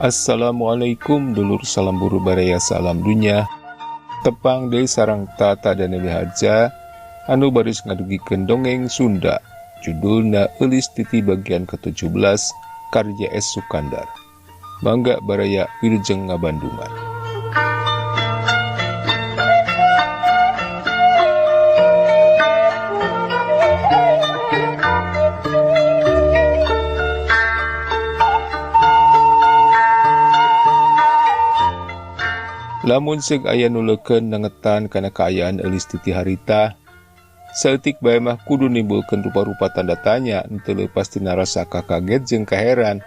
Assalamualaikum dulur, salam buru baraya, salam dunya. Tepang deui sareng Tata dan Dewi Harja anu baris ngadugikeun dongeng Sunda, judulna Eulis Titi bagian ke-17 karya S. Sukandar. Mangga baraya, wilujeng ngabandungan. Lamun seug aya nu leukeun nengetan kana kaayaan Eulis Titi harita, saeutik bae mah kudu nimbulkeun rupa-rupa tanda tanya nu teu leupas tina rasa kakaget jeung kaheran.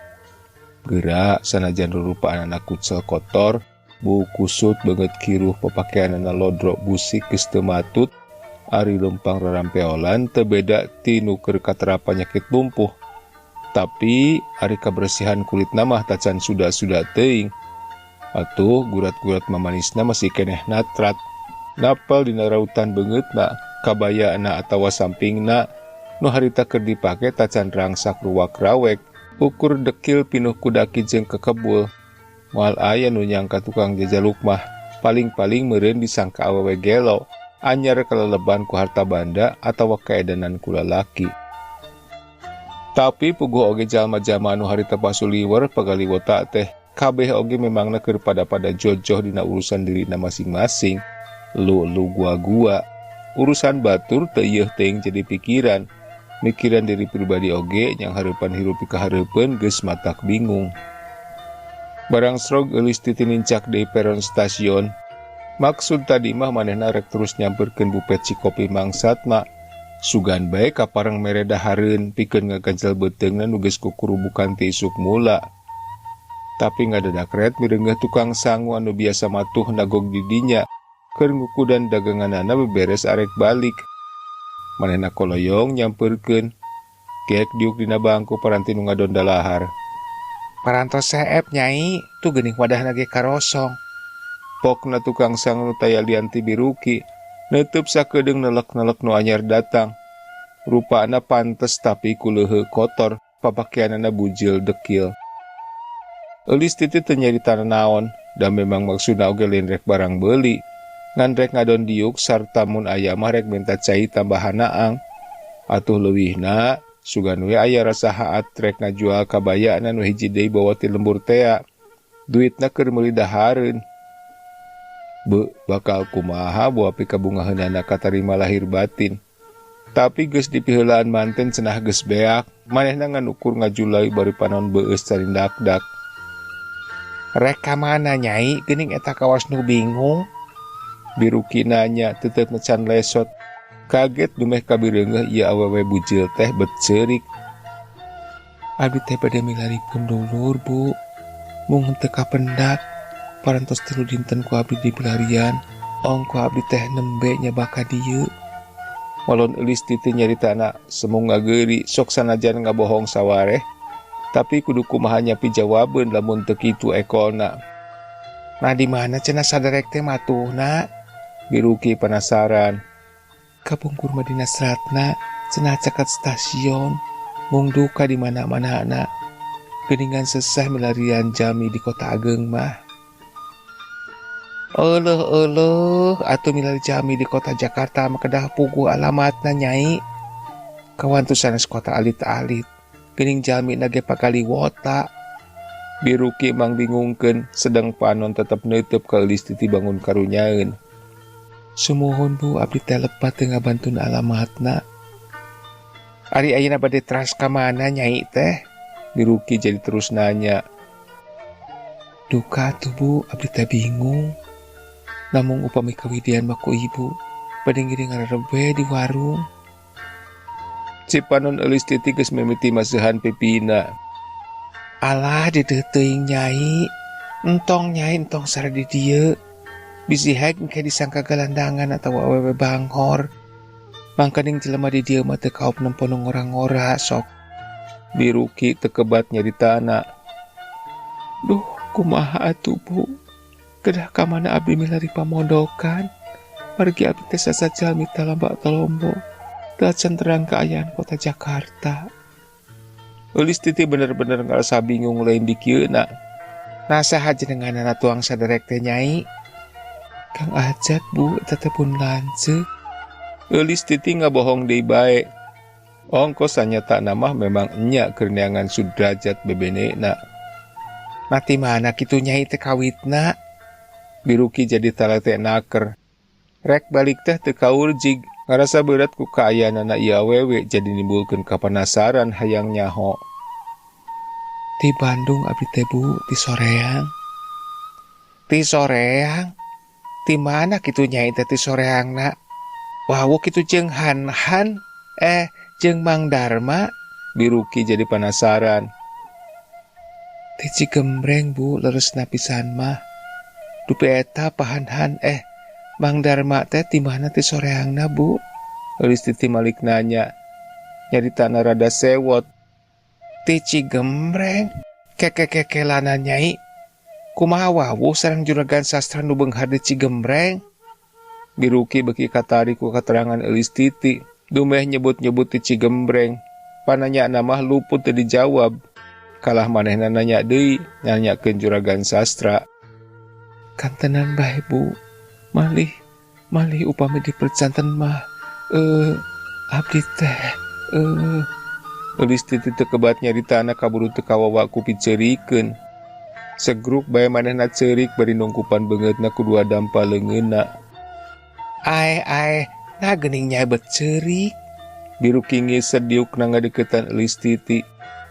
Geura sanajan rurupaan anak kucel kotor, bau kusut beungeut kiruh, papakeanana lodro busik geus teu matut, ari leumpang rarampeolan teu beda ti nu keur katera panyakit lumpuh. Tapi ari kabersihan kulitna mah tacan suda-suda teuing. Atuh gurat-gurat mamanisna masih keneh natrat. Napel dina rautan beungeutna, kabayana atawa sampingna nu harita keur dipake tacan rangsak ruwak rawek, ukur dekil pinuh ku daki jeung kekebul. Moal aya nu nyangka tukang jajaluk mah, paling-paling meureun disangka awewe gelo, anyar kaleleban ku harta banda atawa kaedanan ku lalaki. Tapi puguh oge jalma-jalma anu harita pasuliwer pagaliwota teh kabeh oge memangna keur pada-pada jojoh dina urusan dirina masing-masing. Lu-lu gua-gua. Urusan batur teu ieuh teuing jadi pikiran. Mikiran diri pribadi oge yang hareupan hirup pikahareupeun geus matak bingung. Barang srog Eulis Titi nincak deui peron stasiun. Maksud tadi mah manehna rek terus nyamperkeun bupet Cikopi Mang Satma. Sugan bae kapareng mere dahareun pikeun ngaganjel beuteungna nu geus kukurubukan ti isuk mula. Tapi ngadadak ret mireungeuh tukang sangu anu biasa matuh nagog di dinya keur ngukudan daganganana beberes arek balik. Manehna koloyong nyamperkeun. Gek diuk dina bangku paranti nu ngadon dalahar. Parantos seep nyai, tuh geuning wadahna ge karosong. Pokna tukang sangu nu taya lian ti biruki, neuteub sakedeung nelek-nelek nu anyar datang. Rupana pantes tapi kuleuheu kotor, papakeanana bujil dekil. Eulis Titi teu nyarita naon, da memang maksudna oge lain rek barang beuli. Ngan rek ngadon diuk sarta mun aya mah rek minta cai tambahanaang. Atuh leuwihna, sugan we aya rasa haat rek ngajual kabayana nu hiji deui bawa ti lembur tea. Duitna keur meuli dahareun. Be, bakal kumaha boa pikabungaheunana katarima lahir batin. Tapi geus dipiheulaan manten cenah geus beak, manehna ngan ukur ngajulai bari panon beueus carindakdak. Rek ka mana nyai, geuning eta kawas nu bingung? Biruki nanya tetep mecan lesot. Kaget dumeh kabireungeuh ieu awewe bujil teh bet ceurik. Abdi teh bade milaripun dulur, Bu. Mung henteu kapendak. Parantos 3 dinten ku abdi dipilarian. Ongko abdi teh nembe nyabak ka dieu. Walon Eulis Titi nyaritana semu ngageuri sok sanajan ngabohong sawareh. Tapi kudu kumaha nyapi jawabeun lamun teu kitu ekolna. Nah di mana cenah saderek teh matuhna? Biruki penasaran. Kapungkur mah dina seratna cenah caket stasiun. Mung duka di mana-mana. Geuningan sesah milarian jami di kota ageng mah. Euleuh euleuh atuh milari jami di kota Jakarta mah kedah puguh alamatna nyai. Kawantu sanes kota alit-alit. Geuning jalmi na ge pagaliwota. Biruki mang bingungkeun, sedang panon tetep neuteub ka Eulis Titi bangun karunyaeun. Sumuhun Bu, abdi teh lepat teu ngabantun alamatna. Ari ayeuna bade teras ka mana nyai teh? Biruki jadi terus nanya. Duka atuh Bu, abdi teh bingung. Namung upami kawidian mah ku ibu, bade ngiring ngarerebe di warung. Cipanon Eulis Titi geus mimiti maseuhan pipina. Alah deudeuh teuing nyai. Entong nyai, entong sare di dieu. Bisi hek engke disangka galandangan atawa awewe banghor. Mangkaning jelema di dieu mah teu kaop nempo nu ngora-ngora sok. Biruki teu kebat nyaritana. Duh, kumaha atuh Bu? Kedah ka mana abdi milari pamondokan? Margi abdi teh sasat jalmi talambak talombo. Tacan terang keayaan kota Jakarta. Eulis Titi bener-bener ngerasa bingung lain di kieuna. Nah saha jenenganana tuang saderek teh Nyai? Kang Ajat Bu, eta teh pun lanceuk. Eulis Titi ngabohong deui bae. Ongkos sanyatana mah memang enya keur neangan Sudrajat bebenena. Mati mana kitu Nyai teh kawitna? Biruki jadi talete naker. Rek balik teh teu kaurjig, ngarasa berat ku kaayaanana ieu awewe jadi nimbulkeun kapanasaran hayang nyaho. Di Bandung abdi teh Bu, di Soreang. Di Soreang? Di mana kitu Nyai teh di Soreangna? Wawuh kitu jeung Han-Han, jeung Mang Darma. Biruki jadi penasaran. Di Cigembreng Bu, leresna pisan mah. Dupi eta pahan-han, Mang Darma teh di mana ti Soreangna Bu? Eulis Titi malik nanya. Nyaritana rada sewot. Ti Cigembreng, keke-kekelana Nyai. Kumaha wawuh sareng juragan sastra nu beunghar di Cigembreng? Biruki beuki katarik ku katerangan Eulis Titi. Dumeh nyebut-nyebut ti Cigembreng. Pananyana mah luput teu dijawab. Kalah manehna nanya deui, nanyakeun juragan sastra. Kantenan bae Bu. Malih, malih upami dipercanten mah. Abdi teh, Eulis Titi teu kebat nyaritana kaburu teu kawawa ku piceurikeun. Segruk bae manehna ceurik bari nungkupan beungeutna ku dua dampa leungeunna. Ae ae, nah geuning Nyai bet ceurik. Biruki ngiset diukna ngadeukeutan Eulis Titi.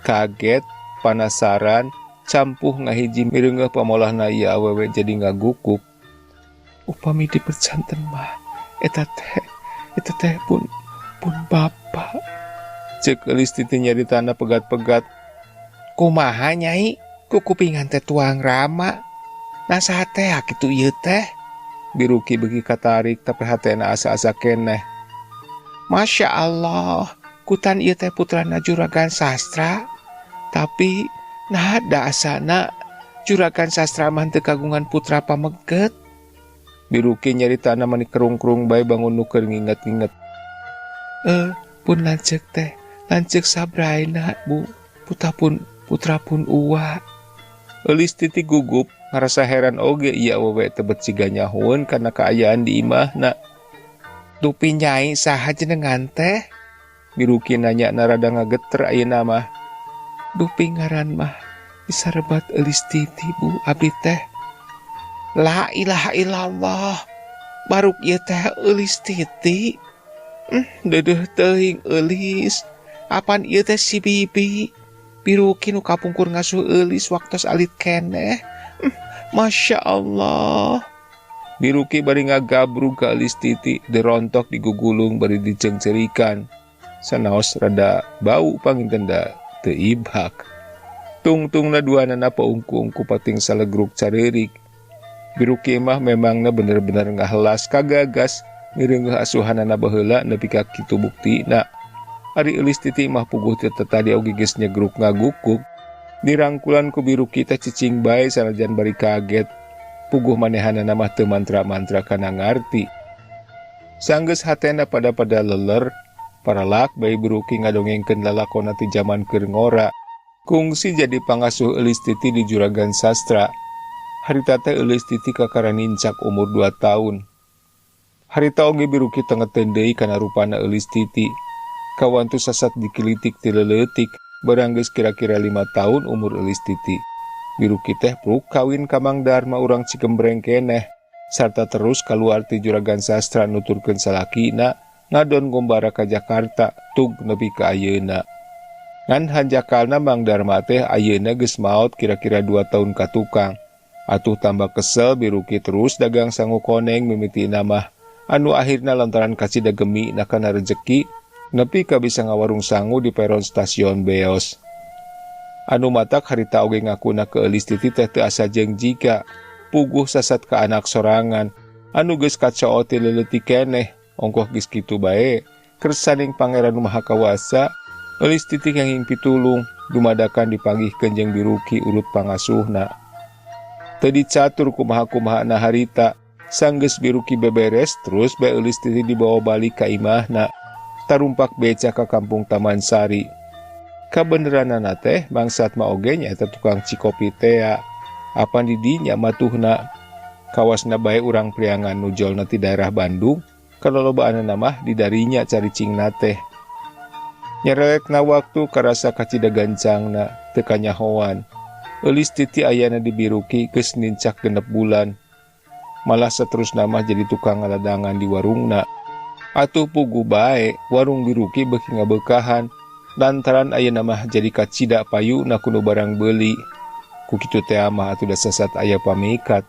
Kaget, panasaran, campuh ngahiji mireungeuh pamolahna ieu awewe jadi ngagukuk. Upami dipercanten mah, eta teh pun bapa. Ceuk Eulis Titi nyaritana pegat-pegat. Kumaha Nyai? Kukupingan teh tuang rama. Nah saha teh kitu ieu teh? Biruki beuki katarik tapi hatena asa-asa keneh. Masya Allah, kutan ieu teh putrana juragan sastra. Tapi nah da asana juragan sastra mah teu kagungan putra pameget. Biruki nyaritana mani kerung-kerung bae bangun nu keur nginget-nginget. Pun lanceuk teh, lanceuk sabraina Bu, putra pun uwa. Eulis Titi gugup, ngarasa heran oge ieu awewe teh bet siga nyahoeun kana kaayaan di imahna. Dupi Nyai saha jenengan teh? Biruki nanya narada ngageter ayeuna mah. Dupi ngaran mah disarebat Eulis Titi Bu, abdi teh. La ilaha illallah. Baruk ieu teh Eulis Titi. Deudeuh teuing Eulis. Apan ieu teh si Bibi? Biruki nu kapungkur ngasuh Eulis waktos alit keneh. Masya Allah. Biruki bari ngagabrug ka Eulis Titi, derontok digugulung bari diceungceurikan. Sanaos rada bau panginten da teu ibak. Tungtungna duanana paungku-ungku pating salegruk careurik. Biruki mah memangna bener-bener ngahelas kagagas mireungeuh asuhanana baheula nepi ka kitu buktina. Ari Eulis Titi mah puguh teu tadi oge geus nyegruk ngagukuk. Dirangkulan ku Biruki teh cicing bae sanajan bari kaget. Puguh manehanana mah teu mantra-mantra kana ngarti. Sanggeus hatena pada-pada leler, paralak bae Biruki ngadongengkeun lalakona ti jaman keur ngora. Kungsi jadi pangasuh Eulis Titi di juragan sastra. Harita teh Eulis Titi kakara nincak umur 2 tahun. Harita oge Biruki tengeteun deui kana rupana Eulis Titi. Kawantu sasat dikilitik ti leutik, barang geus kira-kira 5 tahun umur Eulis Titi. Biruki teh pruk kawin ka Mang Darma urang Cigembreng keneh, sarta terus kaluar ti juragan sastra nuturkeun salakina ngadon gombara ka Jakarta tug nepi ka ayeuna. Ngan hanjakalna Mang Darma teh ayeuna geus maot kira-kira 2 tahun ka tukang. Atuh tambah kesel Biruki terus dagang sangu koneng mimitina mah anu akhirna lantaran kacida gemi na kana rejeki nepi ka bisa ngawarung sangu di peron stasiun Beos. Anu matak harita oge ngakuna ke Eulis Titi teh teu asa jeung jiga puguh sasat ka anak sorangan anu geus kacoo ti leutik keneh ongkoh geus kitu bae kersaning Pangeran Maha Kawasa. Eulis Titi kenging pitulung dumadakan dipanggihkeun jeung Biruki urut pangasuhna. Teu dicatur kumaha-kumaha na harita sanggeus Biruki beberes terus bae Eulis Titi dibawa balik ka imahna tarumpak beca ka kampung Taman Sari. Kabeneranana teh Mang Satma oge nyaeta tukang cikopi tea. Apan di dinya matuhna kawasna bae urang Priangan nu jolna ti daerah Bandung, kalolobaanana mah di darinya caricingna teh. Nyerelekna waktu karasa kacida gancangna teu kanyahoan. Eulis Titi ayana di Biruki geus nincak 6 bulan. Malah saterusna mah jadi tukang ngaladangan di warungna. Atuh puguh bae warung Biruki beuki ngabeukahan lantaran ayeuna mah jadi kacida payuna kudu barang beuli. Ku kitu teh mah atuh da sasat aya pamikat.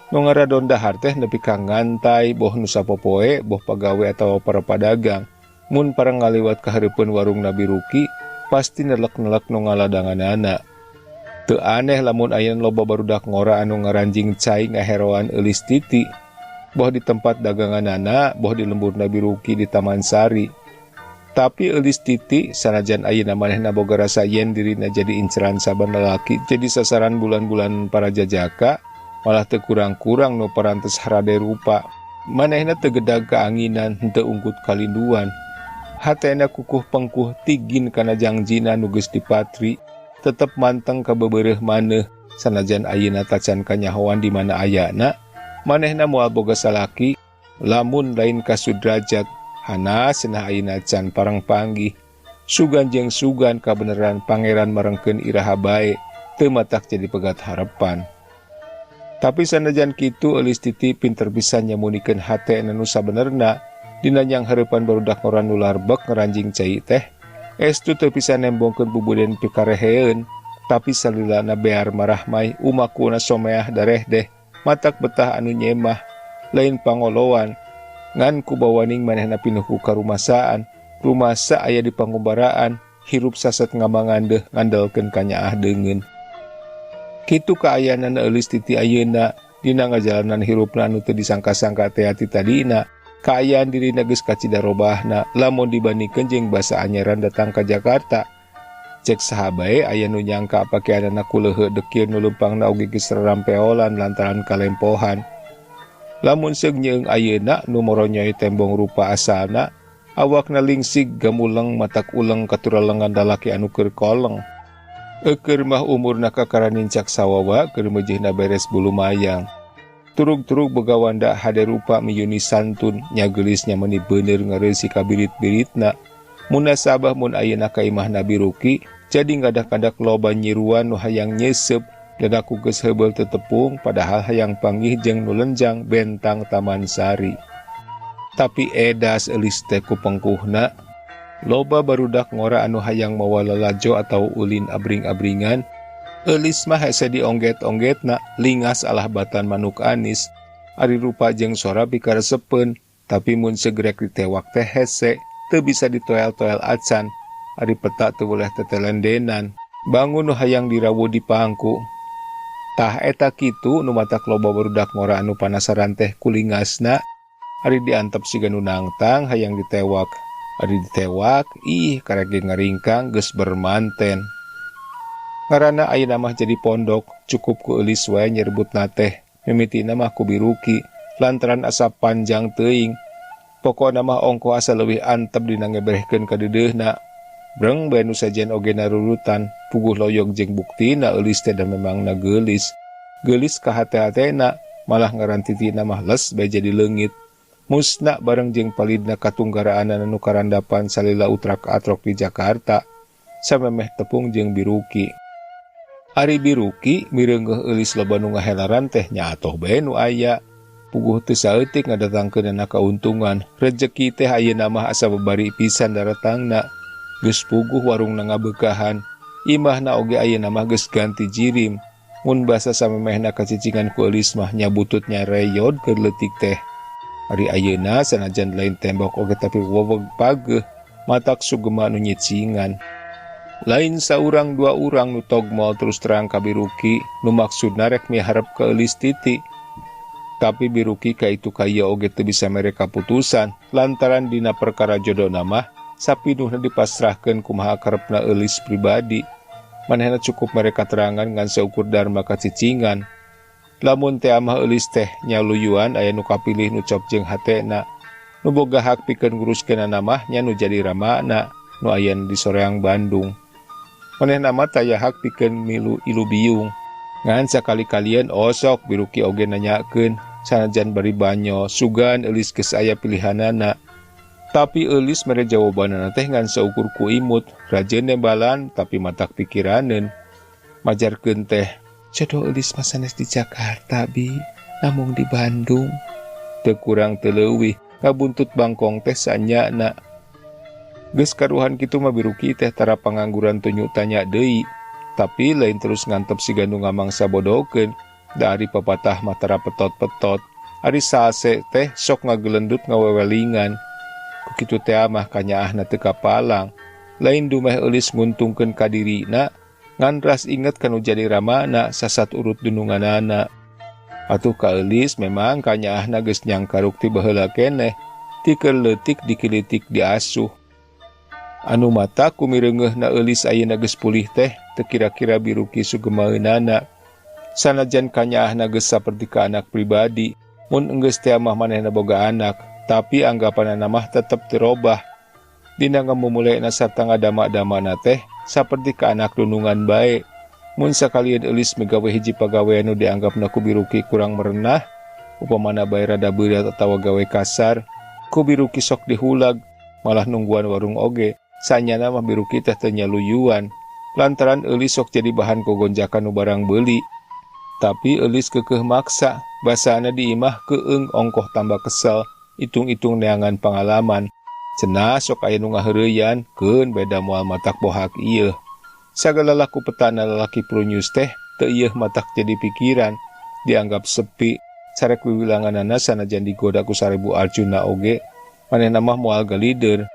Nu ngaradon dahar teh nepi ka ngantai boh nu sapopoe boh pagawe atawa para padagang. Mun parang ngaliwat ka hareupeun warung Nabi Ruki pasti nelek-nelek nu ngaladanganana. Teu aneh lamun ayeuna loba barudak ngora anu ngaranjing cai ngaheroan Eulis Titi. Boh di tempat daganganana, boh di lembur Nabi Ruki di Taman Sari. Tapi Eulis Titi sanajan ayeuna manehna boga rasa yen dirina jadi inceran saban lalaki, jadi sasaran bulan-bulan para jajaka, malah teu kurang-kurang nu parantes harade rupa. Manehna teu gedag kaanginan, henteu unggut kalinduan. Hatena kukuh pengkuh tigin kana jangjina nu geus dipatri, tetep manteng ka bebereuh maneh sanajan ayeuna tacan kanyahoan di mana ayana. Manehna moal boga salaki lamun lain ka Sudrajat. Hana cenah ayeuna can parang panggih. Sugan jeung sugan kabeneran pangeran marengkeun iraha bae teu matak jadi pegat harapan. Tapi sanajan kitu Eulis Titi pinter pisan nyamunikeun hatena nu sabenerna dina nyang hareupan barudak ngora nu larbek ngaranjing cai teh. Estu teu bisa nembongkeun bubuden pikareheun, tapi salilana bear marahmai umakuna someah dareh deh matak betah anu nyemah lain pangoloan ngan kubawaning manehna pinuh ku karumasaan rumasa aya di pangumbaraan hirup sasat ngamangandeuh ngandelkeun kanyaah deungeun. Kitu kaayaanana Eulis Titi ayeuna dina ngajalanan hirupna anu teu disangka-sangka teh ti tadina. Kaayaan dirina geus kacida robahna lamun dibandingkeun jeung basa anyaran datang ka Jakarta. Cek saha bae aya nu nyangka pakeanana kuleuheuk dekil nu leumpangna oge geus rarampeolan lantaran kalempohan. Lamun seug nyeung ayeuna nu moronyoy tembong rupa asalna, awakna lingsig gamuleng matak uleng katuralengan lalaki anu keur koleng. Eukeun mah umurna kakara nincak sawawa keur meujeuhna beres bulu mayang. Turug-turug begawanda hade rupa miyuni santun nyagelisnya meni bener ngareusi kabirit-biritna. Munasabah mun ayeuna ka imah Nabi Ruki jadi ngadak-ngadak loba nyiruan nu hayang nyesep dadaku geus heubeul tetepung padahal hayang panggih jeung nu lenjang bentang Taman Sari. Tapi edas eulis teh ku pengkuhna loba barudak ngora anu hayang mawa lalajo atau ulin abring-abringan. Eulis mah hese diongget-onggetna lingas alah batan manuk anis. Ari rupa jeung sora pikaresepeun, tapi mun segrek ditewak teh hese teu bisa ditoel-toel acan. Ari peta teu boleh tetelendenan. Bangun nu hayang dirawu di pangku. Tah eta kitu nu matak loba barudak ngora anu panasaran teh kulingasna. Ari diantep siga nu nangtang hayang ditewak. Ari ditewak ih karek ge ngaringkang geus bermanten. Ngaranna ayeuna mah jadi pondok, cukup ku eulis wae nyerbutna teh. Mimitina mah ku Biruki, lantaran asa panjang teuing. Pokona mah ongko asa leuwih antep dina ngeberehkeun kadeudeuhna. Breng bae nu sajen oge narurutan, puguh loyog jeung buktina eulis teh da memangna geulis. Geulis ka hate-hatena, malah ngaran titina mah les bae jadi leungit. Musna bareng jeung palidna katunggaraanana nu karandapan salila utrak-atrok di Jakarta, samemeh tepung jeung Biruki. Ari Biruki mireungeuh eulis loba nu ngahelaran teh nya atoh bae nu aya. Puguh teu saeutik ngadatangkeunana kauntungan. Rejeki teh ayeuna mah asa babari pisan daratangna. Geus puguh warungna ngabeukahan. Imahna oge ayeuna mah geus ganti jirim. Mun basa samemehna kacicingan ku eulis mah nya bututnya reyod keur leutik teh. Ari ayeuna sanajan lain tembok oge tapi weweg pageuh matak sugema nu nyicingan. Lain saurang dua urang nu togmol terus terang ka Biruki nu maksudna rek miharep ka Eulis Titi. Tapi Biruki ka itu kaya oge teu bisa mere kaputusan lantaran dina perkara jodona mah sapinuhna dipasrahkeun kumaha karepna Eulis pribadi. Manehna cukup mere katerangan ngan saukur dharma kacicingan. Lamun teh amah Eulis teh nyaluyuan aya nu kapilih nu cop jeung hatena. Nu boga hak pikeun nguruskeunana mah nya nu jadi ramana nu aya di Soreang Bandung. Manehna mah taya hak pikeun milu ilu biung. Ngan sakali-kalian osok Biruki oge nanyakeun sanajan bari banyo sugan Eulis geus aya pilihanana. Tapi Eulis mere jawabanana teh ngan saukur ku imut, rajeun nembalan tapi matak pikiraneun. Majarkeun teh, jodoh Eulis mah sanes di Jakarta bi, namung di Bandung. Teu kurang teu leuwih, ngabuntut bangkong teh sanyana. Geus karuhan kitu mah Biruki teh tara pangangguran tunjuk tanya deui. Tapi lain terus ngantep siga nu ngamangsa bodokeun, da ari papatah mah tara petot-petot. Ari salse teh sok ngagelendut ngawewelingan. Ku kitu teh mah kanyaahna teu kapalang. Lain dumeh Eulis nguntungkeun ka dirina, ngan ras inget kanu jadi ramana sasat urut dununganana. Atuh ka Eulis memang kanyaahna geus nyangkaruk ti baheula keneh, ti keur leutik dikilitik diasuh. Anu mata kumireungeuhna Eulis ayeuna geus pulih teh teu kira-kira Biruki sugemaeunana. Sanajan kanyaahna geus saperti ka anak pribadi, mun enggeus teh mah manehna boga anak, tapi anggapanana mah tetep teu robah. Dina ngamumulena sarta ngadama-damana teh saperti ka anak dunungan bae. Mun sakalieun Eulis migawe hiji pagawean nu dianggapna ku Biruki kurang merenah, upamana bae rada beurat atawa gawe kasar, ku Biruki sok dihulag, malah nungguan warung oge. Sanyana mah Biruki teh teu nyaluyuan, lantaran Eulis sok jadi bahan kogonjakan nu barang beuli. Tapi Eulis keukeuh maksa, basana di imah keung ongkoh tambah kesel, itung-itung neangan pangalaman. Cenah sok aya nu ngaheureyan, keun beda moal matak bohak ieu. Sagala laku petana lalaki prunyus teh teu ieuh matak jadi pikiran, dianggap sepi, sarek wiwilanganana sanajan digoda ku 1000 arjuna oge, manehna mah moal galider.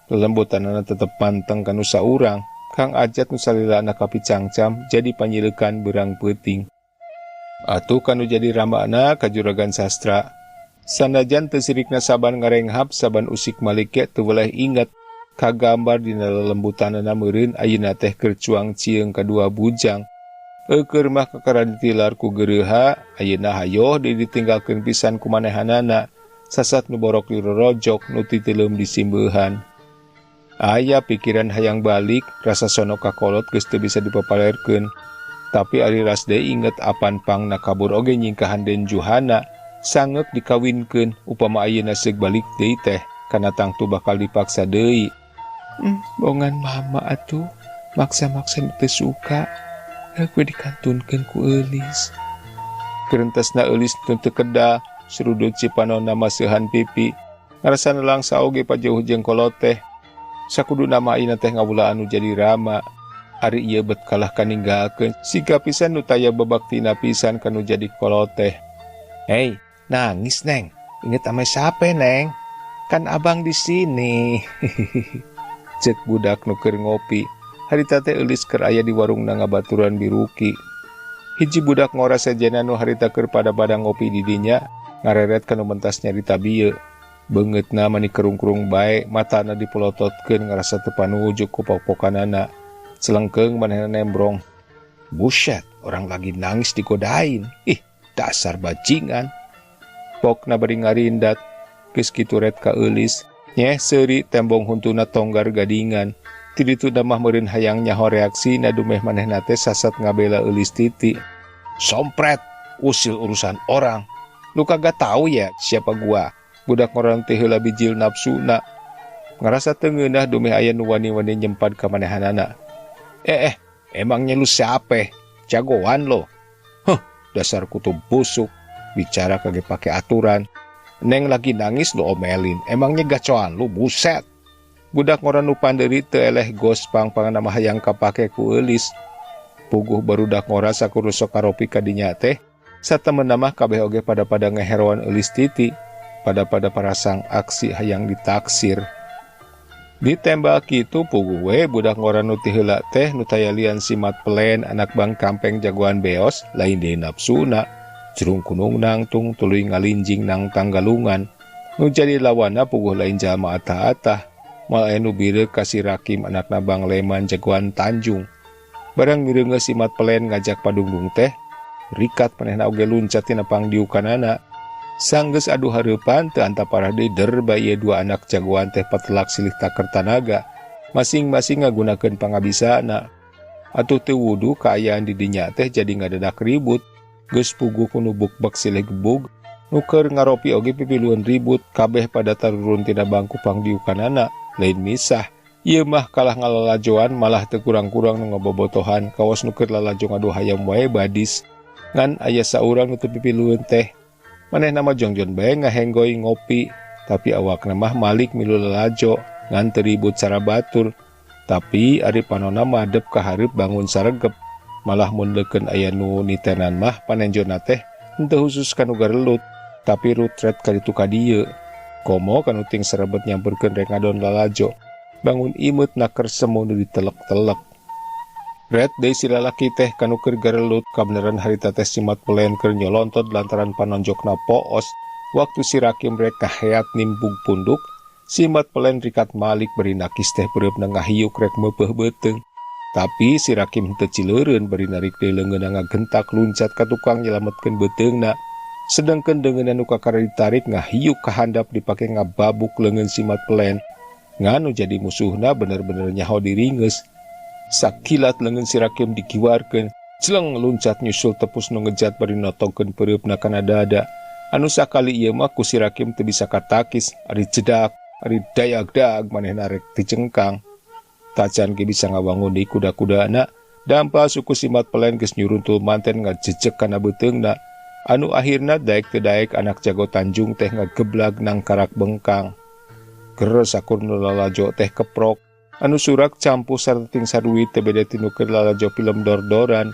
Lelembutanana tetep panteng kanu saurang, Kang Ajat nu salilana kapicangcam jadi panyilekan berang peuting. Atuh kanu jadi ramana ka juragan sastra. Sanajan teu sirikna saban ngarenghap saban usik malik ge teu weleh inget kagambar dina lelembutanana meureun ayeuna teh keur cuang cieung kadua bujang. Eukeun mah kakara ditilar ku geureuha, ayeuna hayoh deui ditinggalkeun pisan ku manehanana, sasat nu borok lirorojok nu titileum disimbeuhan. Aya pikiran hayang balik, rasa sono kakolot geus teu bisa dipapalerkeun. Tapi ari ras deui inget apan pangna kabur oge nyingkahan Den Juhana, sangeuk dikawinkeun upama ayeuna seug balik deui teh, kana tangtu bakal dipaksa deui. Bongan mama atuh, maksa-maksa nu teu suka, rek we dikantunkeun ku Eulis. Kerentesna Eulis nu teu kedal, surudut cipanonna maseuhan pipi. Ngarasana langsa oge pajeuh jeung kolot teh. Sakuduna mah ayeuna teh ngawulaan nu jadi rama. Ari ieu bet kalah kaninggalkeun, siga pisan nu taya babaktina pisan kanu jadi kolot teh. Hei, nangis Neng. Inget sama siapa Neng? Kan abang di sini. Cek budak nu keur ngopi. Harita teh Eulis keur aya di warungna ngabaturan Biruki. Hiji budak ngora sejena nu harita keur pada-pada ngopi di dinya, ngareret kanu mentas nyarita bieu. Beungeutna mani kerung-kerung bae, matana dipolototkeun ngarasa teu panujuk ku pok-pokanana. Celengkeung manehna nembrong. Buset, orang lagi nangis digodain. Ih, dasar bajingan. Pokna bari ngarindat, geus kitu ret ka Eulis. Nyeh seuri tembong huntuna tonggar gadingan. Ti ditu mah meureun hayang nyaho reaksina dumeh manehna teh sasat ngabela Eulis Titi. Sompret, usil urusan orang. Lu kagak tahu ya siapa gua. Budak ngorang teh heula bijil nafsuna. Ngarasa teu ngeunah dumeh aya nu wani-wani nyempan ka manehanana. Emangnya lu siapa? Jagoan lo. Huh, dasar kutu busuk. Bicara kagak pakai aturan. Neng lagi nangis lu omelin. Emangnya gacoan lu, buset. Budak ngoran nu panderi teu eleh gos pang-pangan mah hayang kapake ku Eulis. Puguh barudak ngora sakudu sok karopi ka dinya teh. Satemen mah kabeh oge pada-pada ngeheroan Eulis Titi. Pada-pada parasang aksi hayang ditaksir. Ditembak kitu puguh we budak ngoran nu ti heula teh nu taya lian simat pelen anak bang kampeng jagoan beos lain deui nafsuna. Jrung kunung nangtung tuluy ngalinjing nang tanggalungan. Nu jadi lawanna puguh lain jalma atah-atah. Moal aya nu bireuk ka si Rakim anakna Bang Leman jagoan Tanjung. Barang mireungeus simat pelen ngajak padungdung teh, rikat manehna oge luncat tina pangdiukanana. Sanggeus adu hareupan teu antaparah deui derba ieu dua anak jagoan teh patelak silih taker tanaga, masing-masing ngagunakeun pangabisana. Atuh teu wudu kaayaan di dinya teh jadi ngadadak ribut. Geus puguh ku nu bukbek silih gebug, nu keur ngaropi oge pipiluan ribut, kabeh pada tarurun tina bangku pangdiukanana, lain misah. Ieu mah kalah ngalalajoan malah teu kurang-kurang nu ngabobotohan, kawas nu keur lalajo ngadu hayam wae badis. Ngan aya saurang nu teu pipilueun teh. Manehna mah jongjon bae ngahenggoi ngopi, tapi awakna mah malik milu lalajo, ngan teu ribut cara batur. Tapi ari panona madep ka hareup bangun saregep. Malah mun leukeun aya nu nitenan mah panenjona teh henteu khusus kanu garelut, tapi rutret kaditu ka dieu. Komo kanu ting sarebet nyamperkeun rek ngadon lalajo. Bangun imut naker semu nu ditelek-telek. Red deui si lalaki teh kanu keur garelut kabeneran harita teh simat pelen keur nyolontot lantaran panonjokna poos. Waktu si Rakim rek kaheat nimbug punduk, simat pelen rikat malik bari nakis teh peureupna ngahiuk rek meupeuh beuteung. Tapi si Rakim henteu cileureun bari narik deui leungeunna ngagentak luncat ka tukang nyelametkeun beuteungna. Sedengkeun deungeunna nu kakara ditarik ngahiuk ka handap dipake ngababuk leungeun simat pelen. Nganu jadi musuhna bener-bener nyaho diringeus. Sakilat leungeun si Rakim dikiwarkeun, celeng luncat nyusul tepus nu ngejat bari notongkeun peureupna kana dada. Anu sakali ieu mah ku si Rakim teu bisa katakis, ari cedak, ari dayag-dag manehna rek dicengkang. Tacan ge bisa ngawangun deui kuda-kudana, dampa suku simat pelen geus nyuruntul manten ngajejek kana beuteungna. Anu akhirna daek teu daek anak jago Tanjung teh ngageblag nang karak bengkang. Ger sakur nu lalajo teh keprok, anu surak campuh sarta ting saduit teh beda tinu keur lalajo film dor-doran.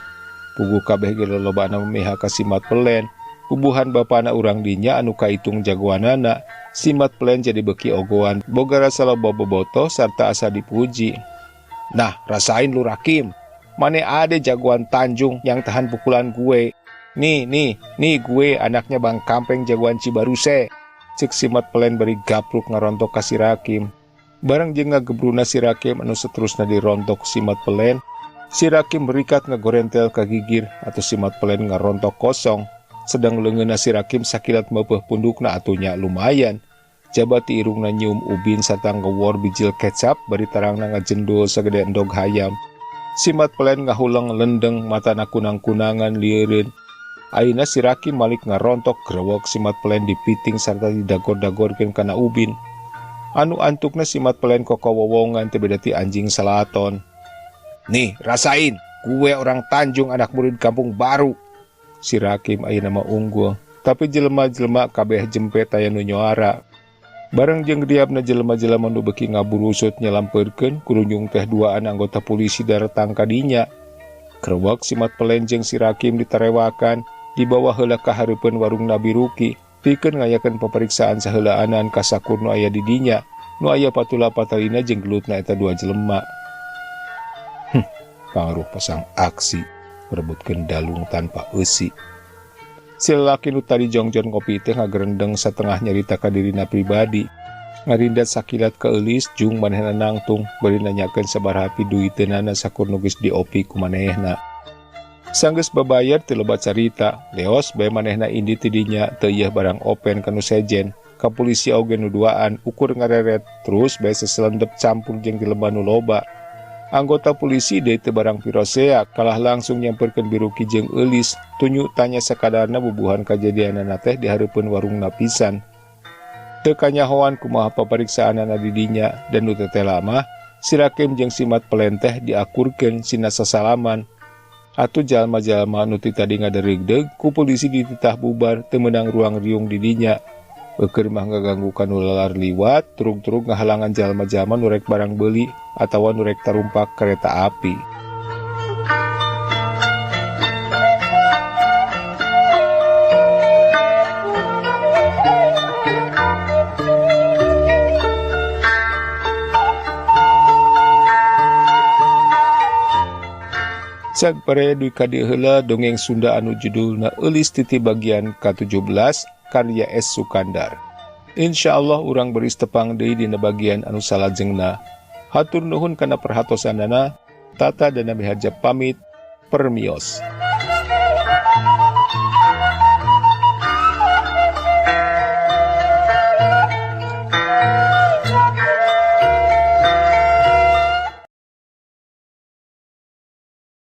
Puguh kabeh ge lolobana memiha ka simat pelen. Bubuhan bapana urang dinya anu kaitung jagoanana, simat pelen jadi beki ogoan, boga rasa loba bobotoh sarta asa dipuji. Nah, rasain lu Rakim, mane ade jagoan Tanjung yang tahan pukulan gue. Nih, nih, nih gue anaknya Bang Kampeng jagoan Cibaruse. Cek simat pelen beri gapluk ngarontok ka si Rakim. Bareng jeung ngagebruna si Rakim anu seterusna dirontok simat pelen, si Rakim berikat ngagorentel ka gigir atau simat pelen ngarontok kosong. Sedang leungeunna si Rakim sakilat meupeuh pundukna atunya lumayan. Jabati irungna nyium ubin sarta ngewor bijil kecap bari tarangna ngajendul sagede endog hayam. Simat pelen ngahuleng lendeng matana kunang-kunangan lieureun. Ayeuna si Rakim malik ngarontok grewok simat pelen dipiting sarta didagor-dagorkeun kana ubin. Anu antukna simat pelen kokowowongan teu beda ti anjing salaton. Nih, rasain, gue orang Tanjung anak murid kampung baru. Si Rakim ayeuna mah unggul, tapi jelema-jelema kabeh jempe taya nu nyoara. Bareng jeung diabna jelema-jelema nu beuki ngaburusut nyalampeurkeun, kurunyung teh duaan anggota polisi daratang ka dinya. Krewek simat pelen jeung si Rakim ditarewakan, dibawa heula ka hareupeun warung Nabi Ruki, pikeun ngayakeun peperiksaan saheulaanan ka sakur nu aya di dinya, nu aya patula patalina jeung gelutna eta dua jelema. Pangaruh pasang aksi, merebutkeun dalung tanpa eusi. Si lalaki nu tadi jongjon ngopi teh ngagerendeng satengah nyarita ka dirina pribadi. Ngarindat sakilat ka eulis jung manehna nangtung bari nanyakeun sabaraha piduiteunana sakur nu geus diopi ku manehna. Sanggeus babayar teu loba carita, leos bae manehna indi ti dinya teu ieu barang open ka nu sejen. Ka polisi oge nu duaan ukur ngareret terus bae seselendep campur jeung jelema nu loba. Anggota polisi deui teu barang pirosea kalah langsung nyamperkeun Biruki jeung Eulis tunyu tanya sakadarna bubuhan kajadianana teh di hareupeun warungna pisan. Teu kanyahoan kumaha papariksaanana di dinya dan nu teteh lama si Rakim jeung simat pelen teh diakurkeun sina sasalaman. Atuh jalma-jalma nu ti tadi ngadereugdeug ku polisi dititah bubar teu meunang ruang riung di dinya. Beukeun mah ngaganggu ka nu lalar liwat, turug-turug ngahalangan jalma-jalma nu rek barang beuli atawa nu rek tarumpak kereta api. Cag pare dugi ka dieu heula dongeng Sunda anu judulna Eulis Titi bagian ka-17 karya S. Sukandar. Insyaallah urang beris tepang deui dina bagian anu salajengna. Hatur nuhun kana perhatosanana. Tata Dana Miharja pamit. Permios.